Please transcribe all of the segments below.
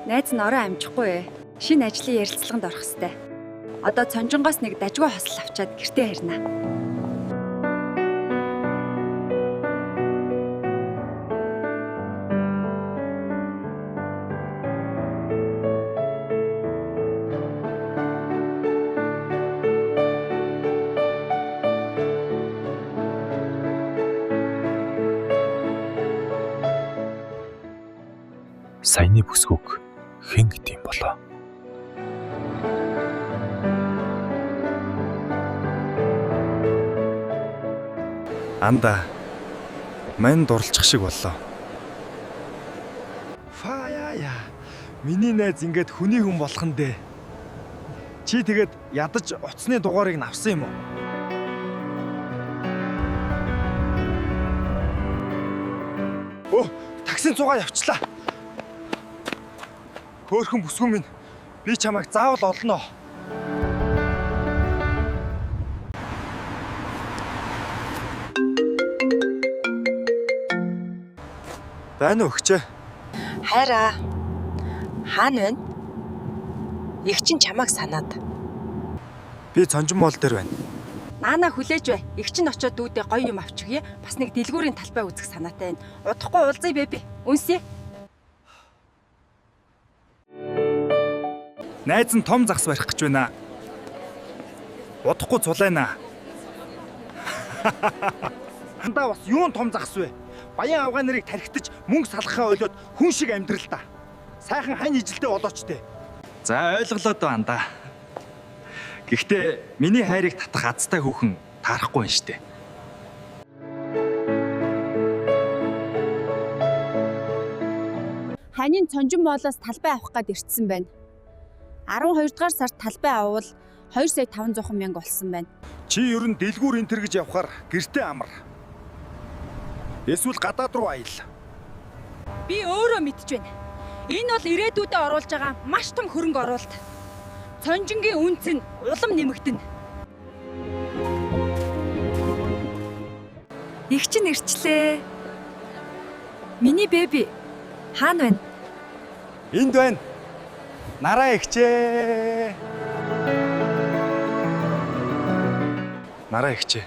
Найз нь орой амжихгүй ээ. Шинэ ажлын ярилцлаганд орох хэвээр. Одоо цонжингоос нэг дажгүй хосол авчаад гэртээ харина. Саяны бүсгүйг хэн гэдэм болоо? Анда мань дурлчих шиг боллоо. Фаяа яа. Миний найз ингээд хүний хүн болох нь дээ. Чи тэгээд ядаж утасны дугаарыг нь авсан юм уу? Өө, таксин цугаа явчлаа. Хөөхөн бүсгүй минь би чамайг заавал олно. Байна уу өгчээ? Хайраа. Хаана байна? Их чинь чамайг санаад. Би цонжин мол дээр байна. Наана хүлээж бай. Их чинь очиод дүүдээ гоё юм авч өгье. Бас нэг дэлгүүрийн талбай үзэх санаатай байна. Удахгүй уулзъя бэби. Үнсье. Найз нь том загас барих гэж байна. Удахгүй цулайна. Андаа бас юун том загас вэ? Баян авгаа нарыг тархитаж мөнгө салгахаа ойлоод хүн шиг амьдрал та. Сайхан хань ижилтэй болооч те. За ойлголоо доо андаа. Гэхдээ миний хайрыг татах азтай хүүхэн таарахгүй юм штэ. Ханийн цонжин моолоос талбай авах гад ирсэн байна. 12 дугаар сард талбай аввал 2 сая 500 мянга болсон байна. Чи ер нь дэлгүүр энтер гэж явхаар гэртээ амар. Эсвэл гадаад руу аял. Би өөрөө мэдж байна. Энэ бол ирээдүйдээ оруулж байгаа маш том хөрөнгө оруулалт. Цонжингийн үнц нь улам нэмэгдэнэ. Их чинь ирчлээ. Миний беби хаана байна? Энд байна. Нараа ихчээ. Нараа ихчээ.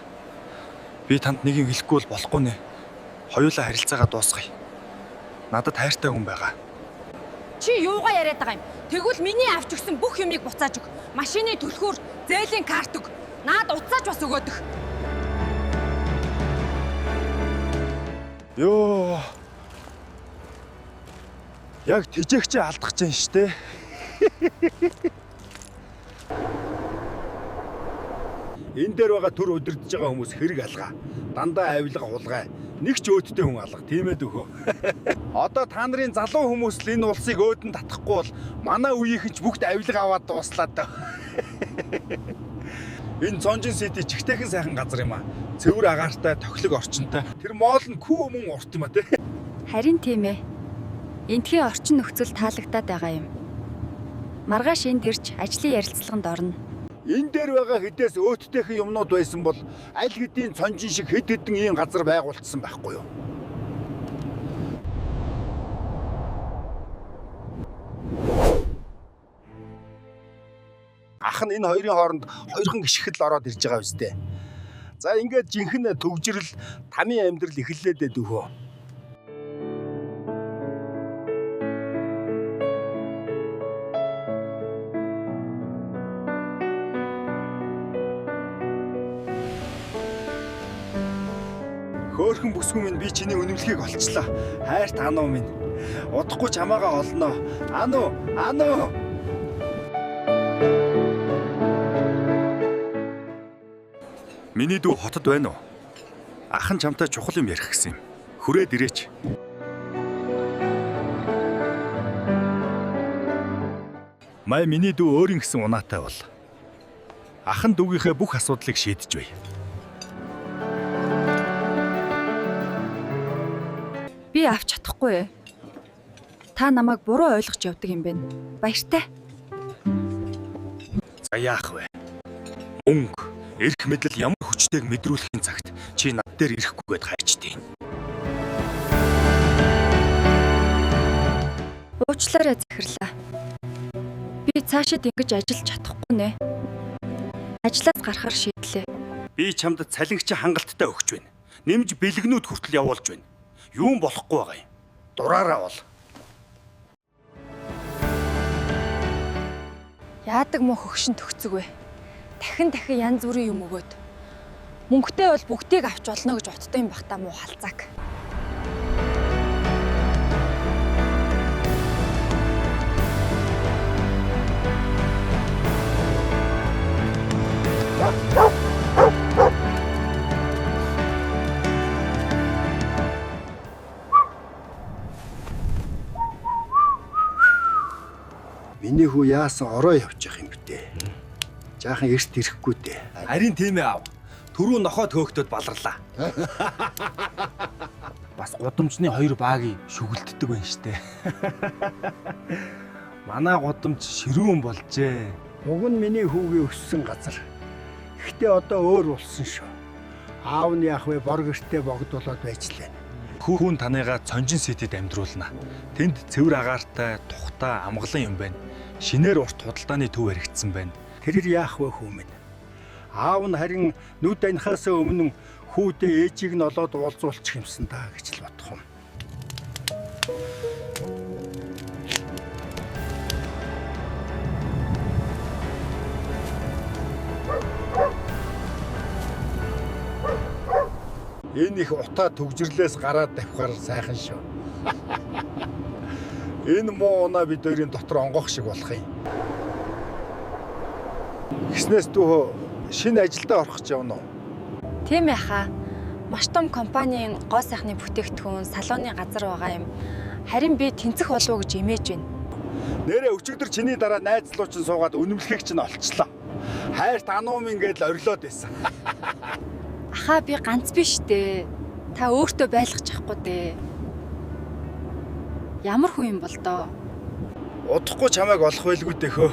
Би танд нэг юм хэлэхгүй бол болохгүй нэ. Хоёулаа харилцаагаа дуусгая. Надад хайртай хүн байгаа. Чи юугаа яриад байгаа юм? Тэгвэл миний авч өгсөн бүх юмыг буцааж өг. Машины түлхүүр, зээлийн карт өг. Наад уцааж бас өгөөдөх. Йоо. Яг тэжээгчээ алдах чинь штэ. Энэ дээр байгаа төр удирдах байгаа хүмүүс хэрэг алгаа. Дандаа авилга хулгай. Нэг ч өөдтэй хүн алга. Тийм ээ дөхөө. Одоо та нарын залуу хүмүүс л энэ улсыг өөдөн татахгүй бол манай үеийнхэн ч бүгд авилга аваад дууслаа даа. Энэ Цонжин Сити чигтэйхэн сайхан газар юм а. Цэвэр агаартай, тохилог орчинтой. Тэр моол нь күү мөн урт юм а те. Харин тийм ээ. Эндхийн орчин нөхцөл таалагдаад байгаа юм. Маргааш энд ирж ажлын ярилцлаганд орно. Энэ дээр байгаа хэдээс өөдтэйхэн юмнууд байсан бол аль хэдийн цонжин шиг хэд хэдэн ийм газар байгуулсан байхгүй юу? Ах нь энэ хоёрын хооронд хоёрхан гიშгэл ороод ирж байгаа үстэй. За ингээд жинхэнэ төгжрөл тамийн амьдрал эхэллээ дээ дөхөө. Хөөхөн бүсгүй минь би чиний үнэмлэхийг олчлоо. Хайрт ануу минь. Удахгүй чамаагаа олно. Ануу, ануу. Миний дүү хотод байна уу? Ах нь чамтай чухал юм ярих гэсэн юм. Хүрээд ирээч. Май миний дүү өөрийн гэсэн унаатай бол. Ах нь дүүгийнхээ бүх асуудлыг шийдэж бай. Би авч чадахгүй. Та намайг буруу ойлгож явдаг юм байна. Баяртай. За яах вэ? Мөнгө, эрх мэдэл ямар хүчтэйг мэдрүүлэхийн цагт чи над дээр ирэхгүйгээд хайчдیں۔ Уучлаарай захирлаа. Би цаашид ингэж ажиллаж чадахгүй нэ. Ажлаас гарахар шийдлээ. Би чамд цалингч хангалттай өгч байна. Нэмж бэлгнүүд хүртэл явуулж байна. Юун болохгүй байгаа юм. Дураараа бол. Яадаг мó хөгшин төгцөг вэ? Дахин дахин янз бүрийн юм өгөөд. Мөнгөтэй бол бүгдийг авч болно гэж уттай юм бах та муу халзааг. Миний хүү яасан ороо явчих юм бтэ. Жаахан эрт ирэхгүй дээ. Харин тийм ээ аав. Түрүү нохоо төөгтөд баларлаа. Бас гудамжны хоёр баагийн шүгэлддэг байна штэ. Манай гудамж ширүүн болжээ. Уг нь миний хүүгийн өссөн газар. Гэхдээ одоо өөр болсон шүү. Аав нь яах вэ? Бор гэртээ богдуулаад байж лээ. Хүүхэн таныгаа Цонжин ситэд амьдруулна. Тэнд цэвэр агаартай, тухтай, амгалан юм байна. Шинээр урт худалдааны төв баригдсан байна. Тэр яах вэ хүү минь? Аав нь харин нүд анихаасаа өмнө хүүдээ ээжийг нь олоод уулзуулчих юмсан даа гэж л бодох юм. Энэ их утаа төгжрлээс гараад давхаар сайхан шүү. Энэ муу унаа бид хоёрын дотор онгох шиг болох юм. Гиснээс дүүхөө шинэ ажилдаа орох гэж явна уу? Тийм ээ хаа. Маш том компанийн гоо сайхны бүтээгдэхүүн салууны газар байгаа юм. Харин би тэнцэх болов уу гэж имэж байна. Нэрээ өчигдөр чиний дараа найз луу чинь суугаад үнэмлэхийг чинь олчлоо. Хайрт ануум ингээд л орилоод байсан. Ахаа би ганц биш дээ. Та өөртөө байлгах чадахгүй дээ. Ямар хүн юм бол доо? Удахгүй чамайг олох байлгүй дээ хөө.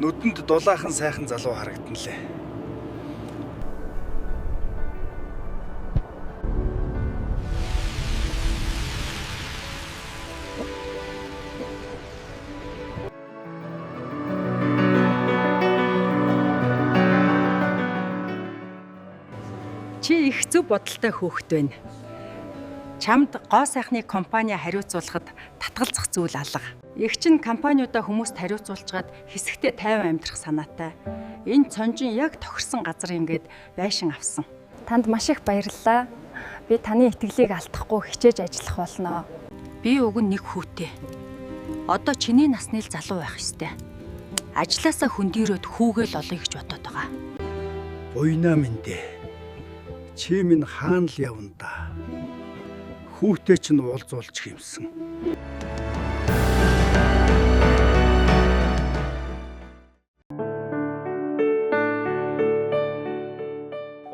Нүдэнд дулаахан сайхан залуу харагдан лээ. Чи их зөв бодолтой хөөхт байна. Чамд гоо сайхны компани хариуцуулахад татгалзах зүйл алга. Их чинь компаниудаа хүмүүст хариуцуулчгаад хэсэгтээ тайван амьдрах санаатай. Энэ цонжин яг тохирсон газар ингээд байшин авсан. Танд маш их баярлалаа. Би таны итгэлийг алдахгүй хичээж ажиллах болно. Би уг нь нэг хүүтэй. Одоо чиний насны л залуу байх ёстой. Ажлаасаа хөндийрөөд хүүгээл олъё гэж бодоод байгаа. Буйнаа минь дээ. Чи минь хаана л явна да. Хүүтэй чинь уулзуулчих юмсан.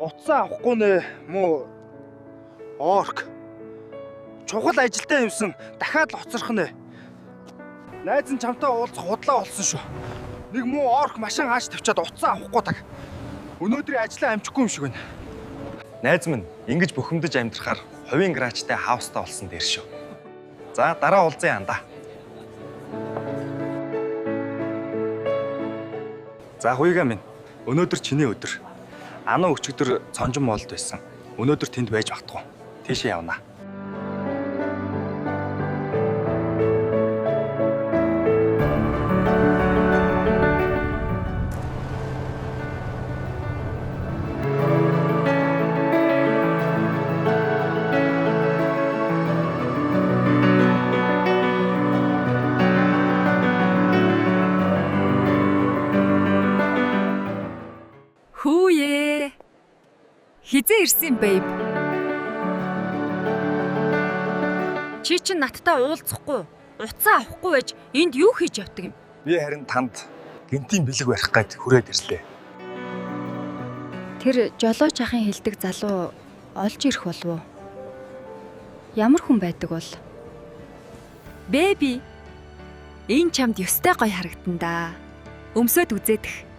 Утсаа авахгүй нэ муу орк. Чухал ажилтаа юмсан дахиад л хоцрох нэ. Найз нь чамтай уулзах худлаа болсон шүү. Нэг муу орк машин хааш тавьчаад утсаа авахгүй таг. Өнөөдрийн ажлаа амжихгүй юм шиг байна. Найз минь ингэж бухимдаж амьдрахаар хувийн гаражтай хаустай болсон дээр шүү. За дараа уулзъя андаа. За хуйгаа минь өнөөдөр чиний өдөр. Анаа өчигдөр Цонжин моолд байсан. Өнөөдөр тэнд байж магадгүй. Тийшээ явна. Хүүе. Хизээ ирсэн бэйб. Чи чинь надтай уулзахгүй, утсаа авахгүй байж энд юу хийж явдаг юм? Би харин танд гинтийн бэлэг барих гээд хүрээд ирлээ. Тэр жолооч ахын хэлдэг залуу олж ирэх болов уу? Ямар хүн байдаг бол? Бэби. Энэ чамд ёстой гоё харагдан да. Өмсөөд үзээдэх.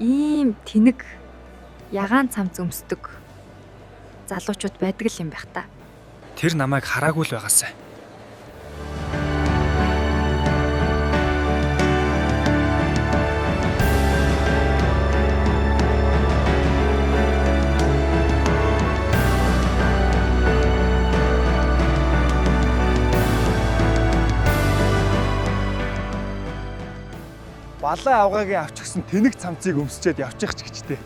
Ийм тэнэг Ягаан цамц өмсдөг залуучууд байдаг л юм байх та. Тэр намайг хараагүй л байгаасай. Балаа авгаагийн авчихсан тэнэг цамцыг өмсчээд явчих ч гэжтэй.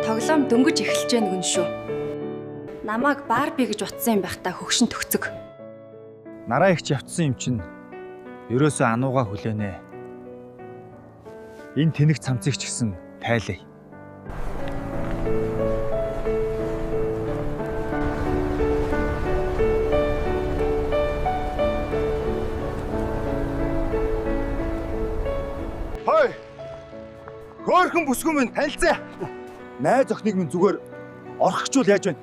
Тоглоом дөнгөж эхэлж байна гэн шүү. Намайг Барби гэж утсан юм байх та хөгшин төгцөг. Нараа ихч явцсан юм чинь ерөөсөө анууга хүлээнэ. Энэ тэнэг цамцыг ч гэсэн тайлаа. Хой! Хөөхөн бүсгүй минь танилцаа. Найз охиныг минь зүгээр орхичвол яаж вэ?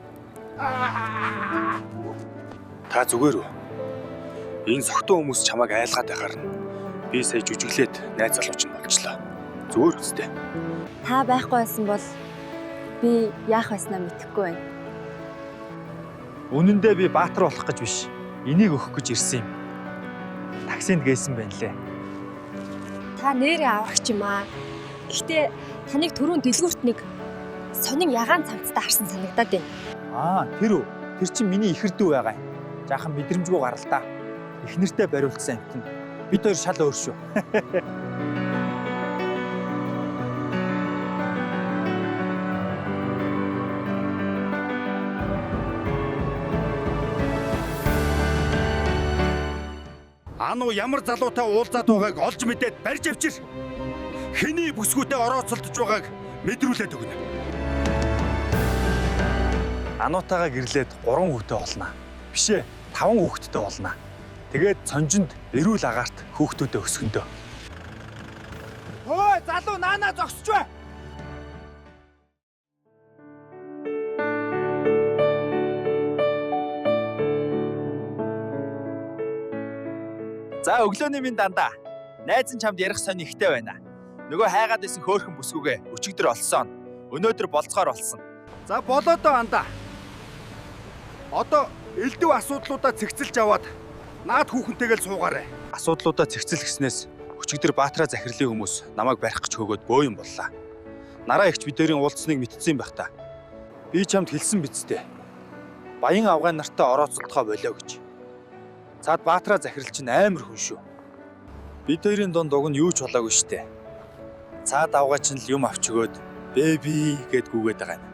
Та зүгээр үү? Энэ согтун хүмүүс чамайг айлгаад байхаар нь би сая жүжиглээд найз залууч нь болчлоо. Зүгээр үстэй. Та байхгүй байсан бол би яах байснаа мэдэхгүй байна. Үнэн дээр би баатар болох гэж биш. Энийг өгөх гэж ирсэн юм. Таксинд гээсэн байна лээ. Та нэрээ аврагч юм аа. Гэхдээ таныг түрүүн дэлгүүрт нэг сонин ягаан цамцтай харсан санагдаад байна. Аа, тэр үү? Тэр чинь миний ихэр дүү байгаа юм. Жаахан мэдрэмжгүй гарал та. Их нэртэй бариулсан амтна. Бид хоёр шал өөр шүү. Ану ямар залуутай уулзаад байгааг олж мэдээд барьж авчир. Хэний бүсгүйтэй орооцолдож байгааг мэдрүүлээд өгнө. Ануутайгаа гэрлээд 3 хүүтэй болно. Биш ээ, 5 хүүхэдтэй болно. Тэгээд цонжинд эрүүл агаарт хүүхдүүдээ өсгөндөө. Хөөе, залуу наанаа зогсож бай. За өглөөний минь дандаа. Найз нь чамд ярих сонь ихтэй байна. Нөгөө хайгаад исэн хөөхөн бүсгүйгээ өчигдөр олсон. Өнөөдөр болцохоор болсон. За болоодоо андаа. Одоо элдв асуудлуудаа цэгцэлж аваад наад хүүхэнтэйгээ л суугаарай. Асуудлуудаа цэгцэл гиснээс өчигдөр Баатраа захирлын хүмүүс намайг барих гэж хөөгөөд бөө юм боллаа. Нараа ихч бид хоёрын уулзсныг мэдсэн юм байх та. Би чамд хэлсэн биз дээ. Баян авгай нартай орооцолдохоо болио гэж. Цаад Баатраа захирал чинь амар хүн шүү. Бид хоёрын дунд уг нь юу ч болоогүй штэ. Цаад авгай чинь л юм авч өгөөд бэби гэд гүгээд байгаа юм.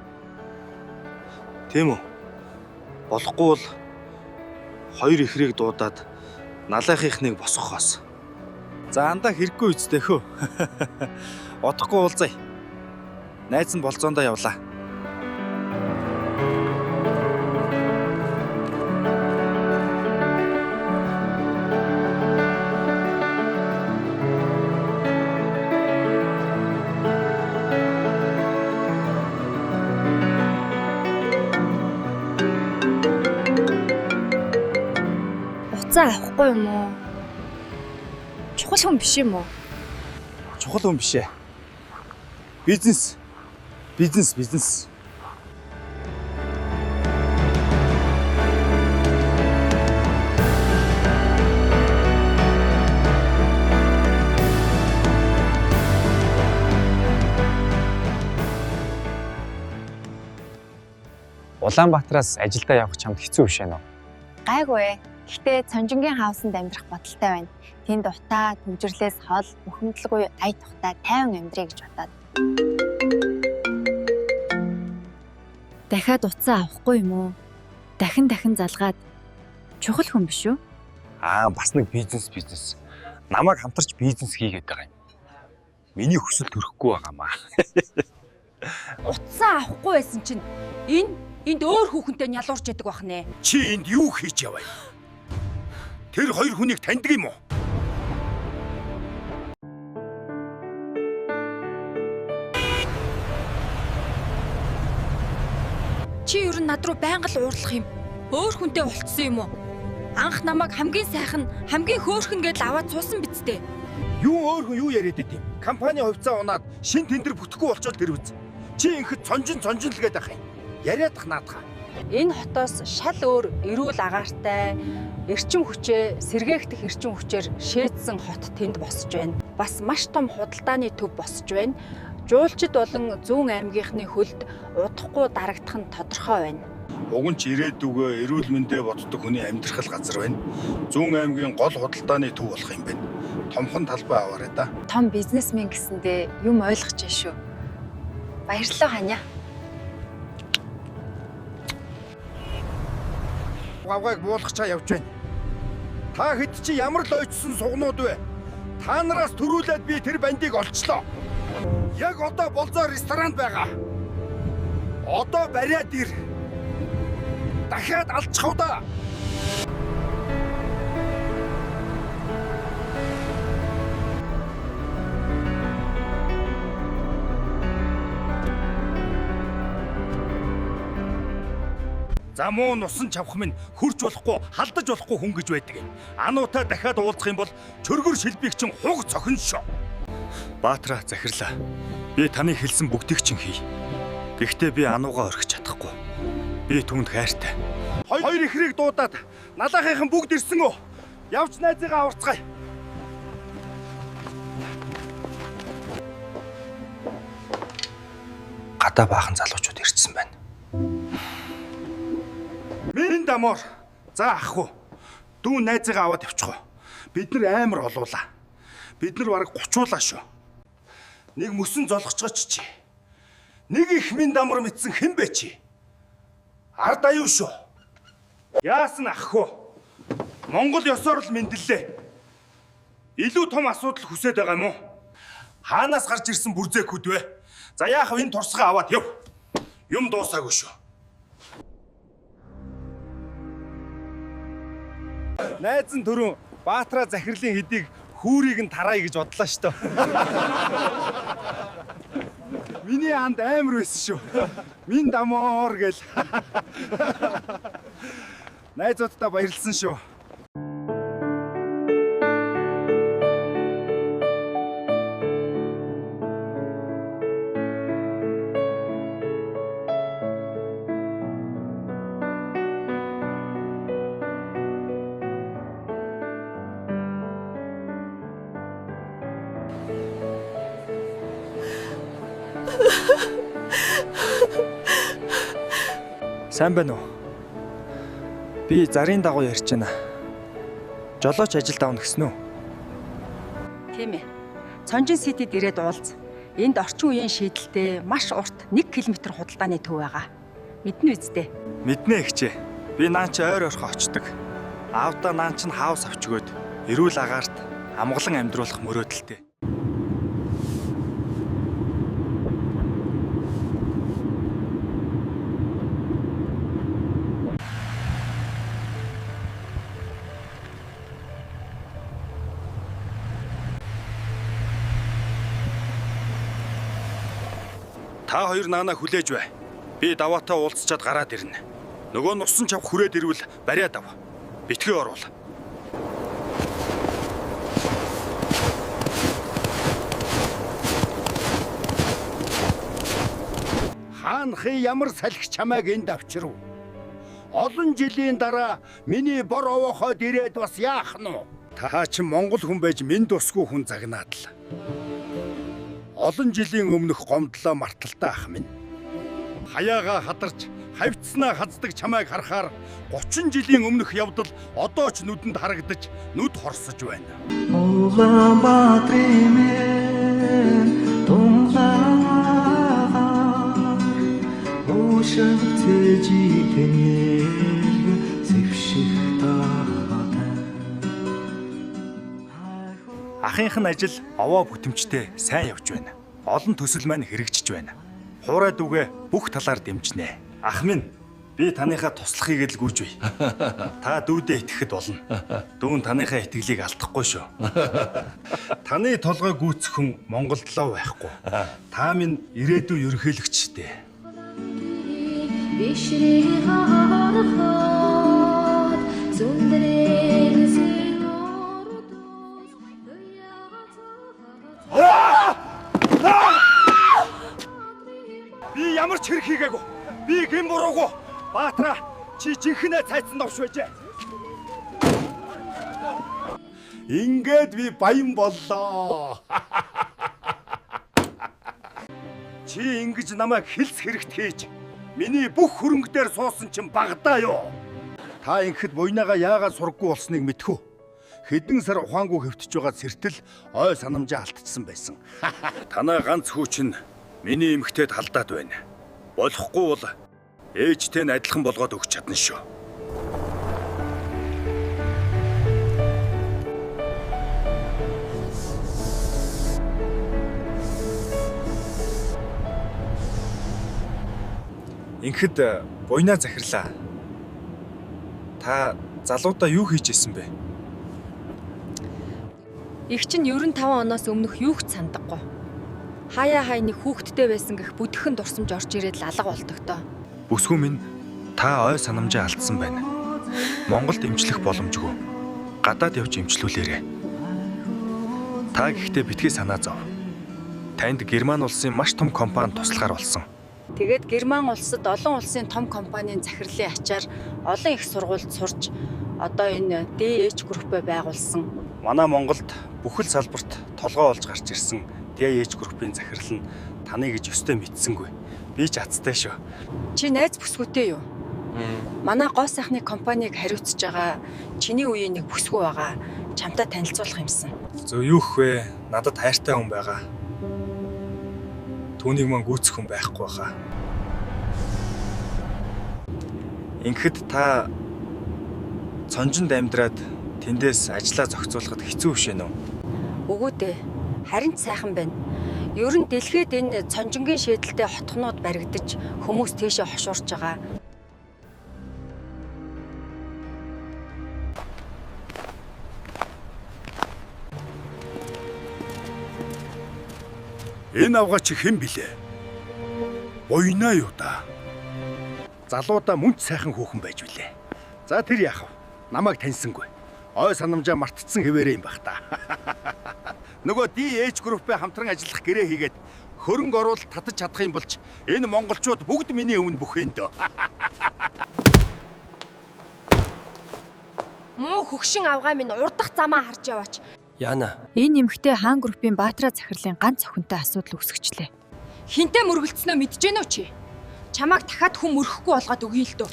Тийм үү? Болохгүй бол хоёр ихрийг дуудаад налайхынхныг босгохоос. За андаа хэрэггүй үсттэй хөө. Удахгүй уулзъя. Найз нь болзоондоо явлаа. Утсаа авахгүй юм уу? Чухал хүн биш юм уу? Чухал хүн биш ээ. Бизнес. Бизнес, бизнес. Улаанбаатараас ажилдаа явах чамд хэцүү биш ээ нөө. Гайгүй ээ. Гэхдээ Цонжингийн хаусанд амьдрах бодолтой байна. Тэнд утаа, төвжирлээс хол, мөхөмдөлгүй ая тухтай тайван амьдрья гэж бодоод. Дахиад утсаа авахгүй юм уу? Дахин дахин залгаад чухал хүн биш үү? Аа, бас нэг бизнес бизнес. Намайг хамтарч бизнес хийгээд байгаа юм. Миний хүсэл төрөхгүй байгаамаа. Утсаа авахгүй байсан чинь энэ энд өөр хүүхэнтэй нялуурч яадаг байх нэ. Чи энд юу хийж яваа юм? Тэр хоёр хүнийг таньдаг юм уу? Чи ер нь над руу байнга л уурлах юм. Өөр хүнтэй болцсон юм уу? Анх намайг хамгийн сайхан, хамгийн хөөрхөн гэдэл аваад суусан биз дээ. Юу өөр хүн юу яриад байт юм? Компани хувьцаа унаад шин тендер бүтэхгүй болчоод тэр үз. Чи ингэхэд цонжин цонжин л гээд ах юм. Яриадах наадах. Энэ хотоос шал өөр эрүүл агаартай, эрчим хүчээ, сэргээгдэх эрчим хүчээр шээдсэн хот тэнд босож байна. Бас маш том худалдааны төв босож байна. Жуулчид болон зүүн аймгийнхны хөлд удахгүй дарагдах нь тодорхой байна. Уг нь ч ирээдүгөө эрүүл мэндэ боддог хүний амьдрах газар байна. Зүүн аймгийн гол худалдааны төв болох юм байна. Томхон талбай аваарай да. Том бизнесмен гэсэндээ юм ойлгож байна шүү. Баярлалаа ханя. Гавгайг буулгачаа явж байна. Та хэд чи ямар л ойчсон сугнууд вэ? Та нараас төрүүлээд би тэр бандыг олчлоо. Яг одоо Болзоо ресторанд байгаа. Одоо бариад ир. Дахиад алчих удаа. За муу нусан чавх минь хөрч болохгүй, халдаж болохгүй хүн гэж байдаг юм. Ануутай дахиад уулзах юм бол чөргөр шилбийг чинь хуг цохино шүү. Баатра захирлаа. Би таны хэлсэн бүгдийг чинь хий. Гэхдээ би ануугаа орхиж чадахгүй. Би түүнд хайртай. Хоёр ихрийг дуудаад налаахынхан бүгд ирсэн үү? Явж найзыгаа аварцгаая. Гадаа баахан залуучууд ирсэн байна. Минь дамор. За ах уу. Дүү найзыгаа аваад явчих уу. Бид нар амар олуулаа. Бид нар бараг 30-уулаа шүү. Нэг мөсөн золгоцгооч чи. Нэг их минь дамар мэдсэн хэн бэ чи? Ард аюу шүү. Яасан ах уу? Монгол ёсоор л мэдлээ. Илүү том асуудал хүсээд байгаа юм уу? Хаанаас гарч ирсэн бүрзээкүүд вэ? За яах вэ, энэ турсгаа аваад яв. Юм дуусаагүй шүү. Найз нь түрүүн Баатара захирлын хэдийг хүүрийг нь тарая гэж бодлоо шүү дээ. Миний анд амар байсан шүү. Мин дамоор гэл. Найзуудтай баярлсан шүү. Сайн байна уу? Би зарын дагуу ярьж байна. Жолооч ажилд авна гэсэн үү? Тийм ээ. Цонжин Ситид ирээд уулз. Энд орчин үеийн шийдэлтэй маш урт 1 км худалдааны төв байгаа. Мэднэ үсттэй. Мэднэ ихчээ. Би наа чи ойр орхон очдог. Аавдаа наа чинь хаус авч өгөөд эрүүл агаарт амгалан амьдруулах мөрөөдөлтэй. Та хоёр наанаа хүлээж бай. Би даваатай уулзчаад гараад ирнэ. Нөгөө нусан чавх хүрээд ирвэл бариад ав. Битгий оруул. Хаанхын ямар салхи чамайг энд авчирв? Олон жилийн дараа миний бор овооход ирээд бас яах нь вэ? Та чи монгол хүн байж минь тусгүй хүн загнаад л. Олон жилийн өмнөх гомдлоо марталтай ах минь. Хаяагаа хадарч, хавцснаа хаздаг чамайг харахаар 30 жилийн өмнөх явдал одоо ч нүдэнд харагдаж, нүд хорсож байна. Улаанбаатарын минь тунгалаар уушигцэж тэнэрг зэвших тахатай. Ахынх нь ажил овоо бүтэмжтэй сайн явж байна. Олон төсөл маань хэрэгжиж байна. Хуурай дүүгээ бүх талаар дэмжинэ. Ах минь, би таныхаа туслахыг л гүйж бай. Та дүүдээ итгэхэд болно. Дүүн таныхаа итгэлийг алдахгүй шүү. Таны толгой гүйцэх хүн Монголд лав байхгүй. Та минь ирээдүйн ерөнхийлөгчтэй. ч хэрэг хийгээгүй. Би гэм буруугүй. Баатара, чи жинхэнэ цайцсан новш байжээ. Ингээд би баян боллоо. Чи ингэж намайг хилс хэрэгт хийж миний бүх хөрөнгө дээр суусан чинь багадаа юу? Та ингэхэд буйнаага яагаад сургаггүй болсныг мэдхүү. Хэдэн сар ухаангүй хэвтэж байгаа сэртэл ой санамжаа алдчихсан байсан. Танай ганц хүү чинь миний эмэгтэйд халдаад байна. Болохгүй бол ээжтэй нь адилхан болгоод өгч чадна шүү. Ингэхэд буйнаа захирлаа. Та залуудаа юу хийж исэн бэ? Их чинь 95 оноос өмнөх юу ч сандаггүй. Хаяа хай нэг хүүхэдтэй байсан гэх бүдхэн дурсамж орж ирээд л алга болдогтой. Бүсгүй минь та ой санамжаа алдсан байна. Монголд эмчлэх боломжгүй. Гадаад явж эмчлүүлээрэй. Та гэхдээ битгий санаа зов. Танд Герман улсын маш том компани туслахаар болсон. Тэгээд Герман улсад олон улсын том компанийн захирлын ачаар олон их сургуульд сурч одоо энэ DH группээ байгуулсан. Манай Монголд бүхэл салбарт толгой олж гарч ирсэн DH группийн захирал нь таны гэж өстэй мэдсэнгүй. Би ч азтай шүү. Чи найз бүсгүйтэй юу? Манай гоо сайхны компанийг хариуцж байгаа чиний үеийн нэг бүсгүй байгаа. Чамтай танилцуулах юмсан. Зөв юу их вэ? Надад хайртай хүн байгаа. Түүнийг мөн гүйцэх хүн байхгүй баха. Ингэхэд та цонжинд амьдраад тэндээс ажлаа зохицуулахад хэцүү биш ээ нүү? Үгүй дээ. Харин ч сайхан байна. Ер нь дэлхийд энэ цонжингийн шийдэлтэй хотхнууд баригдаж хүмүүс тийшээ хошуурч байгаа. Энэ авгаа чи хэн билээ? Буйнаа юу да? Залуудаа мөн ч сайхан хүүхэн байж билээ. За тэр яах вэ? Намайг таньсангүй. Ой санамжаа мартцсан хэвээрээ юм бах та. Нөгөө DH группээ хамтран ажиллах гэрээ хийгээд хөрөнгө оруулалт татаж чадах юм болж энэ монголчууд бүгд миний өмнө бүхэн дөө. Муу хөгшин авгаа минь урдах замаа харж яваач. Яна. Энэ эмэгтэй хаан группийн Баатара захирлын ганц охинтой асуудал үүсгэжлээ. Хинтээ мөргөлдснөө мэдэж гэнэ үү чи? Чамайг дахиад хүн мөрөхгүй болгоод өгье л дөө.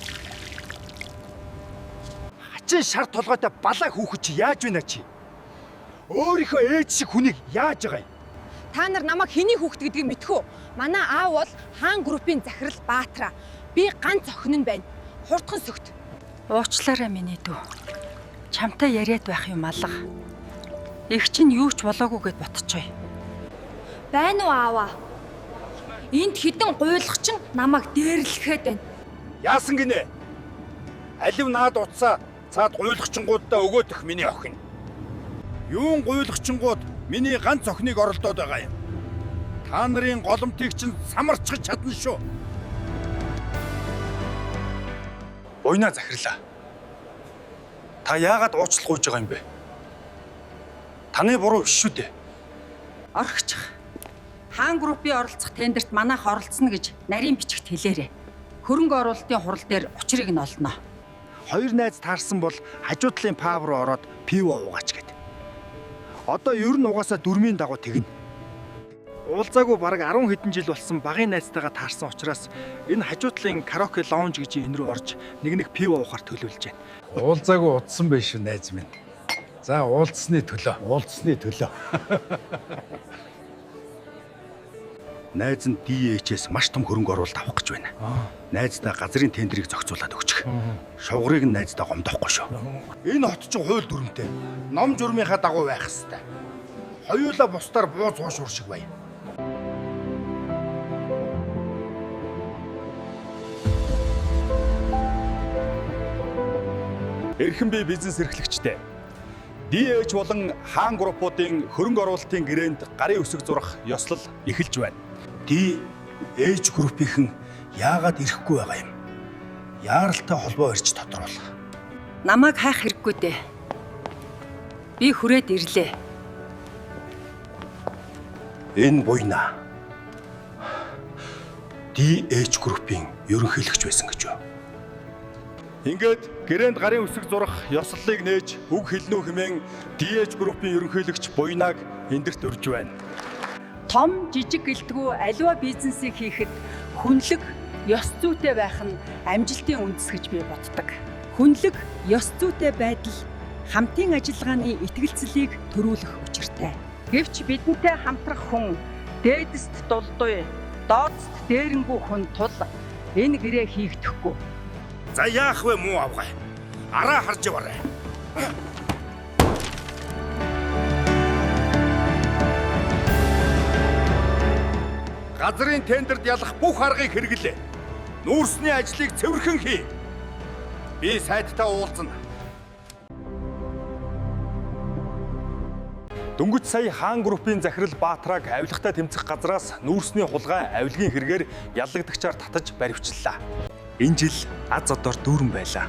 Хачин шар толгойтой балаа хүүхэд чи яаж байна чи? Өөрийнхөө ээж шиг хүнийг яаж байгаа юм? Та нар намайг хэний хүүхэд гэдгийг мэдэх үү? Манай аав бол хаан группийн захирал Баатара. Би ганц охин нь байна. Хурдхан сөгт. Уучлаарай миний дүү. Чамтай яриад байх юм алга. Их чинь юу ч болоогүй гэд ботчихъя. Байна уу аава? Энд хідэн гуйлгачин намайг дээрлэхэд байна. Яасан гинэ? Алив наад утсаа цаад гуйлгачингуудаа өгөөдөх миний охин. Юун гуйлгачингууд миний ганц охиныг оролдоод байгаа юм. Та нарын голомтыг чинь самарчхаж чадна шүү. Буйнаа захирлаа. Та яагаад уучлал гуйж байгаа юм бэ? Таны буруу биш шүү дээ. Орхичих. Хаан группийн оролцох тендерт манайх оролцоно гэж нарийн бичигт хэлээрэй. Хөрөнгө оруулалтын хурал дээр учрыг нь олно. Хоёр найз таарсан бол хажуу талын паб руу ороод пиво уугаач гэд. Одоо ер нь угаасаа дөрмийн дагуу тэгнэ. Уулзаагүй бараг 10 хэдэн жил болсон багын найзтайгаа таарсан учраас энэ хажуу талын караоке лаунж гэж энэ рүү орж нэг нэг пиво уухаар төлөвлөж байна. Уулзаагүй удсан байх шүү найз минь. За уулзсны төлөө. Уулзсны төлөө. Найз нь DHS маш том хөрөнгө оруулалт авах гэж байна. Найздаа газрын тендрийг зохицуулаад өгчих. Шугарыг нь найздаа гомдохгүй шүү. Энэ хот чинь хууль дүрмтэй. Ном журмынхаа дагуу байх хэвээр. Хоёулаа бусдаар буу цуушур шиг бай. Эрхэм бие бизнес эрхлэгчтэй. DH болон хаан группуудын хөрөнгө оруулалтын гэрээнд гарын үсэг зурах ёслол эхэлж байна. DH группийнхэн яагаад ирэхгүй байгаа юм? Яаралтай холбоо барьж тодруулах. Намайг хайх хэрэггүй дээ. Би хүрээд ирлээ. Энэ буйнаа. DH Group-ийн ерөнхийлөгч байсан гэж юу? Ингээд гэрээнд гарын үсэг зурах ёслолыг нээж үг хэлнүү хэмээн DH Group-ийн ерөнхийлөгч Буйнаг эндэрт урьж байна. Том жижиг гэлтгүй аливаа бизнесийг хийхэд хүнлэг ёс зүйтэй байх нь амжилтын үндэс гэж би боддог. Хүнлэг ёс зүйтэй байдал хамтын ажиллагааны итгэлцлийг төрүүлэх учиртай. Гэвч бидэнтэй хамтрах хүн дээдэст дулдуй, дооцд дээрэнгүү хүн тул энэ гэрээ хийгдэхгүй. За яах вэ муу авгай? Араа харж яваарай. Газрын тендерд ялах бүх аргыг хэрэглээ. Нүүрсний ажлыг цэвэрхэн хий. Би сайдтай уулзна. Дөнгөж сая хаан группийн захирал Баатрааг авилгатай тэмцэх газраас нүүрсний хулгай авилгын хэрэгээр яллагдагчаар татаж баривчлалаа. Энэ жил аз одоор дүүрэн байлаа.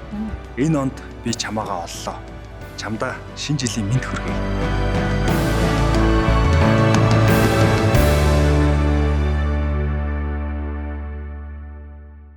Энэ онд би чамаагаа оллоо. Чамдаа шинэ жилийн мэнд хүргэе.